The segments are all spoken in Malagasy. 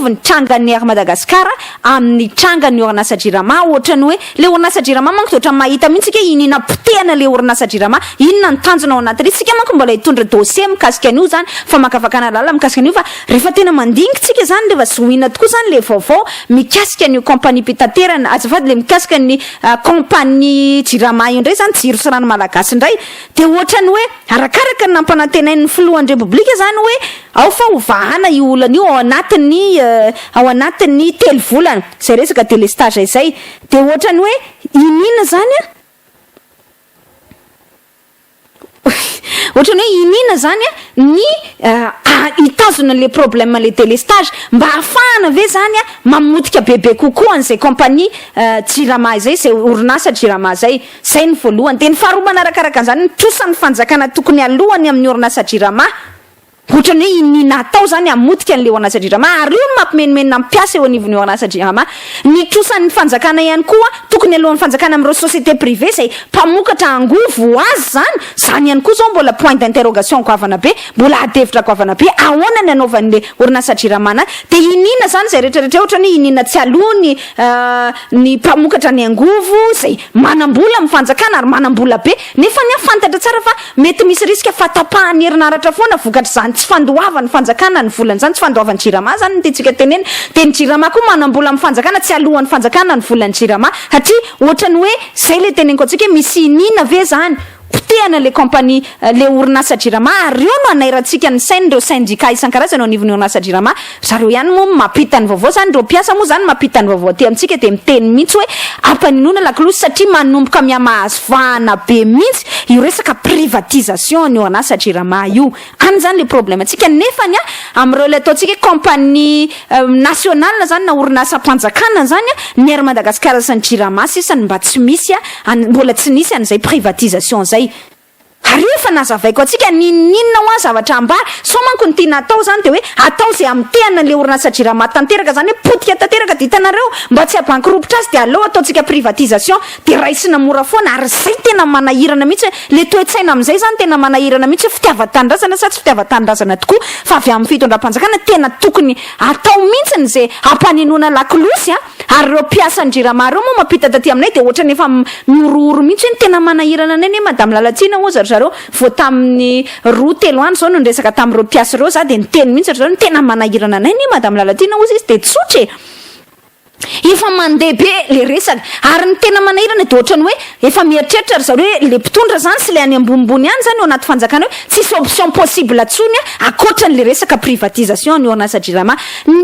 Mampitovy ny trangan'ny Air Madagascar amin'ny trangan'ny orinasa Jirama, ohatran'ny hoe le orinasa Jirama manko dia ohatran'ny mahita mihitsy isika iniana potehana le orinasa Jirama, inona ny tanjona ao anatin'ilay izy, isika manko mbola hitondra dossier mikasika an'io zany, famakafakana lalina mikasika an'io fa rehefa tena mandinika isika zany rehefa zohiana tokoa zany le vaovao mikasika an'io compagnie-pitaterana, azafady le mikasika ny compagnie Jirama io indray zany, Jiro sy Rano Malagasy indray, dia ohatran'ny hoe arakaraka ny nampanantenain'ny filohan'ny Repoblika zany hoe Ao fa ho vahana io olana io ao anatin'ny ao anatin'ny telo volana, izay resaka délestage izay. Dia ohatran'ny hoe iniana izany an, ohatran'ny hoe iniana izany an ny hitazona an'ilay problème an'ilay délestage mba hahafahana ve izany an mamotika bebe kokoa an'izay compagnie Jirama izay, izay orinasa Jirama izay. Izay ny voalohany. Dia ny faharoa manarakaraka an'izany, ny trosan'ny fanjakana tokony halohany amin'ny orinasa Jirama. Ohatran'ny hoe iniana atao izany hamotika an'ilay orinasa Jirama ary io no mampimenomenona ny mpiasa eo anivon'ny orinasa Jirama. Ny trosan'ny fanjakana ihany koa, tokony aloan'ny fanjakana amin'ireo société privée izay mpamokatra angovo ho azy izany, izany ihany koa izao mbola point d'interrogation goavana be, mbola adihevitra goavana be, ahoana ny hanaovan'ilay orinasa Jirama anazy? Dia iniana izany izay rehetra rehetra eo, ohatran'ny hoe iniana tsy aloa ny ny mpamokatra ny angovo izay manam-bola amin'ny fanjakana ary manam-bola be, nefa anie fantatra tsara fa Mety misy risque fahatapahan'ny herinaratra foana vokatr'izany tsy fandoavan'ny fanjakana ny volany izany, tsy fandoavan'ny jirama izany no tiantsika tenenina, dia ny jirama koa manam-bola amin'ny fanjakana, tsy aloan'ny fanjakana ny volan'ny jirama satria ohatran'ny hoe izay ilay teneniko antsika hoe misy iniana ve izany potehana ilay compagnie ilay orinasa jirama ary eo no hanairantsika ny sain'ireo syndicat isan-karazany eo anivon'ny orinasa jirama. Zareo ihany moa no mampita ny vaovao zany, ireo mpiasa moa zany mampita ny vaovao aty amintsika dia miteny mihitsy hoe ampaninona lakolosy satria manomboka mihamahazo vahana be mihitsy io resaka privatisation ny orinasa jirama io. Any zany le problème antsika nefany a amin'ireo ilay ataontsika hoe compagnie nationale zany na orinasam-panjakana zany a, ny Air Madagascar sy ny jirama sisa no mba tsy misy a, mbola tsy nisy an'izay privatisation zay. Ary io efa nazavaiko antsika n'inon'inona hoa zavatra ambara, sao manko ny tiana atao zany de hoe atao ze hamotehana an'le orinasa jirama tanteraka zany hoe potika tanteraka de hitanareo mba tsy habankiropitra azy de aleo ataontsika privatisation de raisina mora foana ary zay tena manahirana mihitsy hoe le toe-tsaina amizay zany tena manahirana mihitsy hoe fitiavan-tanindrazana sa tsy fitiavan-tanindrazana tokoa fa avy amin'ny fitondram-panjakana tena tokony atao mihitsiny ze hampanenoana lakolosy a! Ary ireo mpiasan'ny Jirama ireo moa mampita taty aminay dia ohatran'ny efa mihorohoro mihitsy hoe ny tena manahirana anay anie Madame Lalatiana hozy ry zareo vao tamin'ny roa telo andro izao no niresaka tamin'ireo mpiasa ireo za dia niteny mihitsy ry zareo ny tena manahirana anay anie Madame Lalatiana hozy izy dia tsotra e! Efa mandeha be le resaka ary ny tena manahirana dia ohatran'ny hoe efa mieritreritra ry zareo hoe le mpitondra zany sy le any ambonimbony any zany eo anaty fanjakana hoe tsisy option possible tsony akoatran'le resaka privatisation ny orinasa Jirama.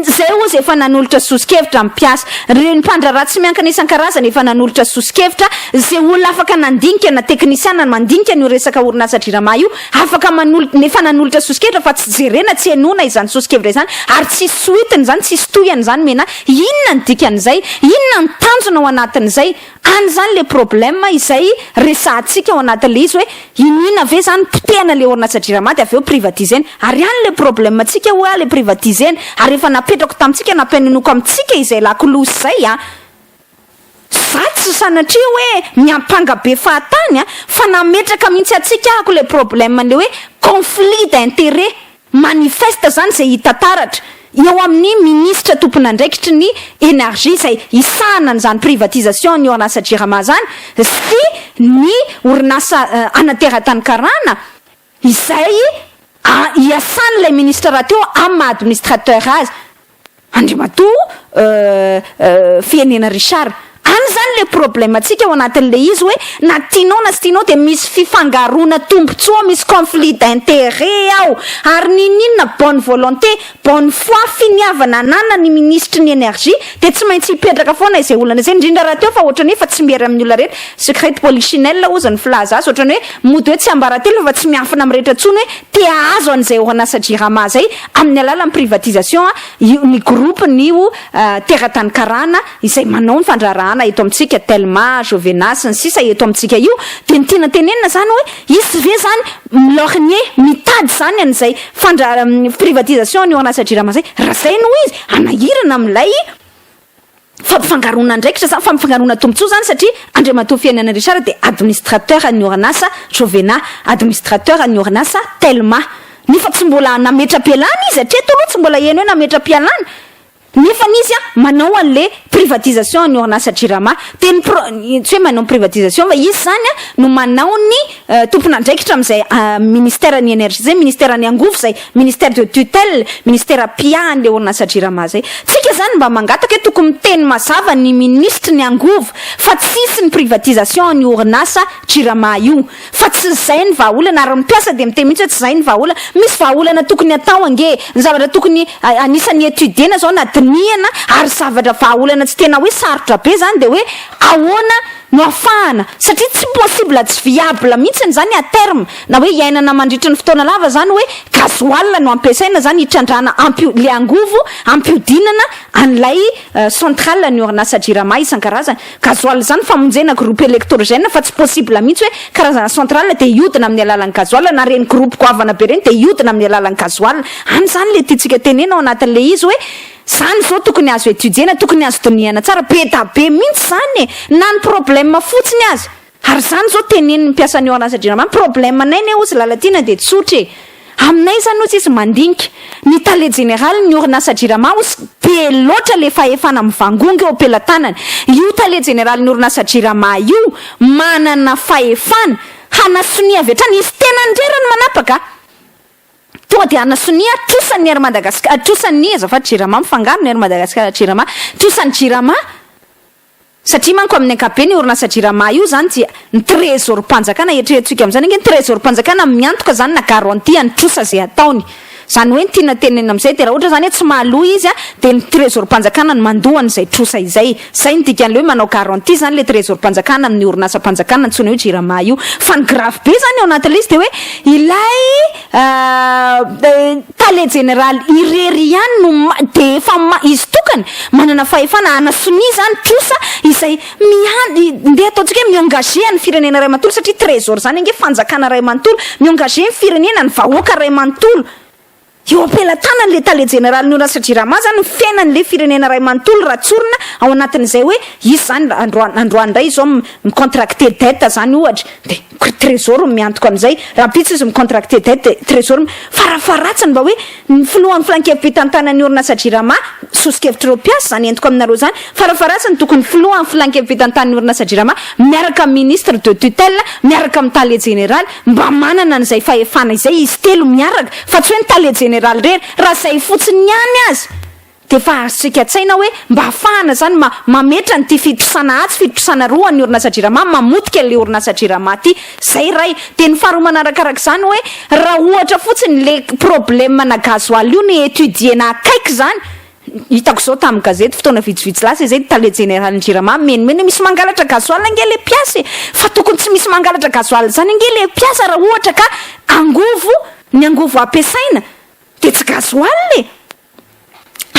Zay ozy efa nanolotra soso-kevitra ny mpiasa. Reny mpandraharaha tsy miankina isan-karazany efa nanolotra soso-kevitra, ze olona afaka nandinika na teknisiana mandinika an'io resaka orinasa Jirama io afaka manolo efa nanolotra soso-kevitra fa tsy jerena tsy henoina izany soso-kevitra izany ary tsisy suite-ny izany tsisy tohiny izany mena inona ny dikan'izay? Inona ny tanjona ao anatin'izay? Any zany le problème izay resahantsika ao anatin'le izy hoe inoina ve zany potehana le orinasa jirama de avy eo privatizena ary any le problème tsika hoa le privatizena ary efa napetrako tamintsika nampianinoako amintsika izay lakolosy zay a! Za tsy sanatria hoe miampanga be fahatany a! Fa nametraka mintsy antsika ahako le problème le hoe conflit d'intérêt Manifeste izany izay hita taratra eo amin'ny minisitra tompon'andraikitry ny Energie izay hisahana an'izany privatisation ny orinasa Jirama izany sy ny orinasa ana teratany karana izay iasan'ilay minisitra rahateo amin'ny maha administrateur azy. Andriamatoa Fihenena Richard, any zany le problème tsika ao anatin'le izy hoe na tianao na tsy tianao dia misy fifangaroana tombotsoa, misy conflit d'intérêt ao, ary n'inon'inona bonne volonté, bonne foi, finiavana ananan'ny minisitry ny énergie dia tsy maintsy hipetraka foana izay olana izay, indrindra rahateo fa ohatran'ny hoe efa tsy miery amin'ny olona rehetra, secret de polichinelle hozy ny filaza azy, ohatran'ny hoe mody hoe tsiambaratelo fa tsy miafina amin'ny rehetra intsony hoe te hahazo an'izay orinasa Jirama izay amin'ny alalan'ny privatisation io ny groupe ny teratany karana izay manao ny fandraharahana eto amintsika, Telma, Jovena sy ny sisa eto amintsika io, dia ny tiana tenenina izany hoe hisy ve izany mi-lorgner, mitady izany an'izay fandra privatisation ny orinasa Jirama izay, raha izay no izy, hanahirana amin'ilay fampifangaroana andraikitra zany, fampifangaroana tombotsoa zany satria Andriamatoa Fiainana Richard dia administrateur ny orinasa Jovena, administrateur ny orinasa Telma. Nefa tsy mbola nametra-pialana izy, hatreto aloha tsy mbola heno hoe nametra-pialana. Nefany izy a manao an'le privatisation an'ny orinasa Jirama, dia ny pro, tsy hoe manao privatisation fa izy zany a no manao ny tompon'andraikitra amin'izay ministère ny energie zay, ministère ny angovo zay, ministère de tutelle, ministère mpiahy an'le orinasa Jirama zay. Tsika zany mba mangataka hoe tokony miteny mazava ny minisitry ny angovo fa tsisy ny privatisation an'io orinasa Jirama io. Fa tsy zay ny vahaolana ary ny mpiasa dia miteny mihitsy hoe tsy zay ny vahaolana. Misy vahaolana tokony atao ange e! Ny zavatra tokony anisan'ny étudier-na zao na dinihana ary zavatra vahaolana tsy tena hoe sarotra be zany dia hoe ahoana no afahana satria tsy possible tsy viable mihitsiny zany à terme na hoe iainana mandritry ny fotoana lava zany hoe gasoil no ampiasaina zany hitrandrahana ampio le angovo ampiodinana an'ilay centrale ny orinasa jirama isan-karazany. Gasoil zany famonjena groupe électrogène fa tsy possible mihitsy hoe karazana centrale dia hiodina amin'ny alalan'ny gasoil na reny groupe goavana be reny dia hiodina amin'ny alalan'ny gasoil. Any zany le tiantsika tenena ao anatin'le izy hoe zany zao tokony azo étudier-na, tokony azo dinihana tsara, be da be mihitsy zany e! Na ny problème fotsiny aza. Ary zany zao tenenin'ny mpiasan'ny orinasa Jirama, ny problème nay ne ozy Lalatiana dia tsotra e! Aminay zany ozy izy mandinika, ny tale jeneraly ny orinasa Jirama ozy be loatra le fahefana mivangongo eo am-pelatanany, io tale jeneraly ny orinasa Jirama io manana fahefana hanasonia avy hatrany, izy tenany ndray raha ny manapaka a! Tonga dia hanasonia trosan'ny Air Madagascar, trosan'ny azafady Jirama mifangaro ny Air Madagascar Jirama, trosan'ny Jirama. Satria manko amin'ny ankapobeny io orinasa Jirama io izany dia ny trezorom-panjakana, eritreretintsika amin'izany ange ny trezorom-panjakana miantoka izany na garantie ny trosa izay ataony. Izany hoe ny tiana tenenina amin'izay dia raha ohatra izany hoe tsy mahaloa izy dia ny trezorom-panjakana no mandoa an'izay trosa izay. Izay no dikan'ilay hoe manao garantie izany ilay trezorom-panjakana amin'ny orinasam-panjakana antsoina hoe Jirama io. Fa ny grave be izany ao anatin'ilay izy dia hoe ilay Tale jeneraly irery ihany no dia efa izy tokana manana fahefana hanasonia izany trosa izay mian ndeha ataontsika hoe mi-engager ny firenena iray manontolo satria trésor izany ange fanjakana iray manontolo mi-engager ny firenena ny vahoaka iray manontolo eo am-pelatanany le tale jeneralin'ny orinasa Jirama izany ny fiainan'le firenena iray manontolo raha tsorina ao anatin'izay hoe izy izany androany androany indray izao mi-contracter dette izany ohatra dia Trésor no miantoka an'izay, rahampitso izy mi-contracter dette dia Trésor no, farafaharatsiny mba hoe ny filohan'ny filankevi-pitantanan'ny orinasa Jirama, soso-kevitr'ireo mpiasa izany entiko aminareo izany, farafaharatsiny tokony filohan'ny filankevi-pitantan'ny orinasa Jirama miaraka amin'ny ministre de tutelle, miaraka amin'ny tale jeneraly, mba manana an'izay fahefana izay izy telo miaraka, fa tsy hoe ny tale jeneraly irery, raha izay fotsiny ihany aza. Dia efa azontsika an-tsaina hoe mba ahafahana izany ma mametra an'ity fitrosana atsy, fitrosana aroa an'ny orinasa Jirama, mamotika an'ilay orinasa Jirama ity. Izay iray. Dia ny faharoa manarakaraka izany hoe raha ohatra fotsiny ilay problème-na gasoil io no étudier-na akaiky izany, hitako izao tamin'ny gazety fotoana vitsivitsy lasa izay, tale jeneralin'ny Jirama mimenomenona hoe misy mangalatra gasoil ange ilay mpiasa e! Fa tokony tsy misy mangalatra gasoil izany ange ilay mpiasa raha ohatra ka angovo, ny angovo ampiasaina dia tsy gasoil e!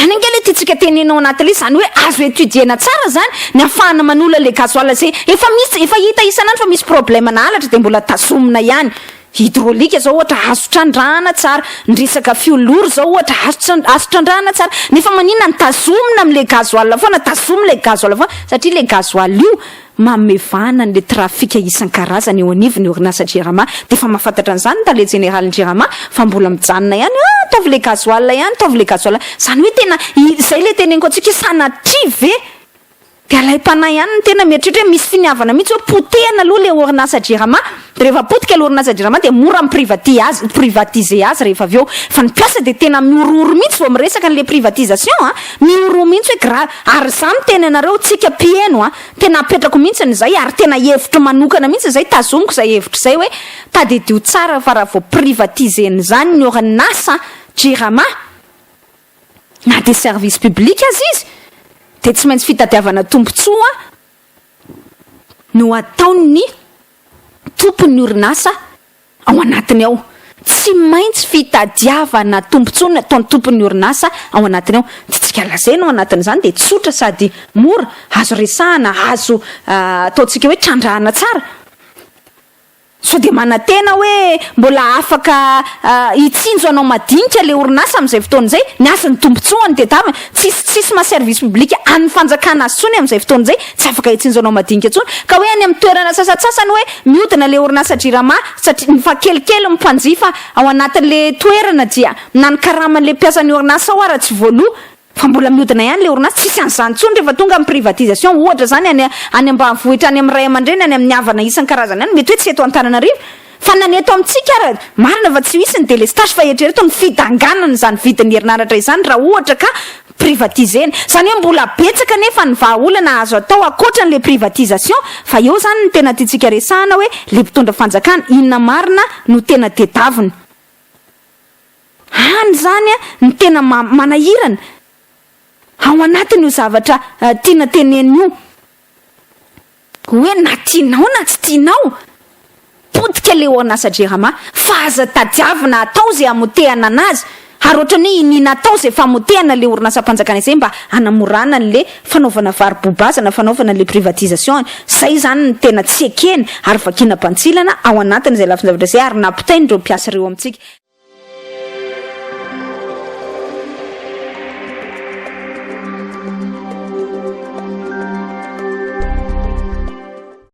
Any ange le tiantsika tenenina ao anaty le izany hoe azo étudier-na tsara zany ny ahafahana manola le gasoil zay efa misy efa hita isan'andro fa misy problème na halatra de mbola tazomina ihany. Hydraulique zao ohatra azo trandrahana tsara, ny resaka fiolory zao ohatra azo tran- azo trandrahana tsara nefa maninona no tazomina amle gasoil foana, tazomina le gasoil foana satria le gasoil io Manome vahana an'ilay trafika isan-karazany eo anivon'ny orinasa Jirama. Dia efa mahafantatra an'izany ny tale jeneralin'ny Jirama fa mbola mijanona ihany hoe ah, ataovy ilay gasoil ihany, ataovy ilay gasoil. Izany hoe tena izay ilay teneniko antsika hoe sanatria ve dia alaim-panahy ihany ny tena mieritreritra hoe misy finiavana mihitsy hoe potehina aloha ilay orinasa Jirama. Dia rehefa potika ilay orinasa Jirama dia mora mi-privati azy, mi-privatiser azy rehefa avy eo. Fa ny mpiasa dia tena mihorohoro mihitsy vao miresaka an'ilay privatisation an! Mihorohoro mihitsy hoe grave. Ary izaho miteny anareo, tsika mpiheno an, tena apetrako mihitsy izay ary tena hevitro manokana mihitsy izay, tazomiko izay hevitro izay hoe tadidio tsara fa raha vao privatiser-n'izany ny orinasa Jirama na dia service public aza izy dia tsy maintsy fitadiavana tombontsoa no ataon'ny tompon'ny orinasa ao anatiny ao. Tsy maintsy fitadiavana tombontsoa no ataon'ny tompon'ny orinasa ao anatiny ao. Ny tiantsika lazaina ao anatin'izany dia tsotra sady mora, azo resahana, azo ataontsika hoe trandrahana tsara. Sao dia manantena hoe mbola afaka hitsinjo hanao madinika ilay orinasa amin'izay fotoana izay? Ny azy ny tombontsoany tedaviny. Tsisy tsisy maha service public an'ny fanjakana azy intsony amin'izay fotoana izay, tsy afaka hitsinjo hanao madinika intsony. Ka hoe any amin'ny toerana sasantsasany hoe mihodina ilay orinasa Jirama satria fa kelikely ny mpanjifa ao anatin'ilay toerana dia na ny karaman'ilay mpiasan'ny orinasa ao ara tsy voaloa. Fa mbola miodina ihany le orinasa, tsisy an'izany intsony rehefa tonga amin'ny privatisation, ohatra zany any any ambanivohitra, any amin'ny ray aman-dreny, any amin'ny havana isan-karazany any, mety hoe tsy eto Antananarivo fa na ny eto amintsika ara. Marina fa tsy hisy ny délestage, fa eritrereto ny fidanganana izany vidin'ny herinaratra izany raha ohatra ka privatisena zany, hoe mbola betsaka nefa ny vahaolana azo atao ankoatra n'le privatisation. Fa eo zany ny tena tiantsika resahana hoe le mpitondra fanjakana, inona marina no tena tedaviny any zany a, ny tena manahirana ao anatin'io zavatra tiana tenenina io, hoe na tianao na tsy tianao, potika le orinasa Jirama, fa aza tadiavina atao zay amotehana anazy, ary ohatrany hoe inina atao zay famotehana le orinasa-mpanjakana izay mba hanamorana an'le fanaovana varo-bobazana, fanaovana le privatisation. Zay zany ny tena tsy ekeny ary vakina bantsilana ao anatin'izay lafin-javatra zay ary nampitain'ireo mpiasa ireo amintsika.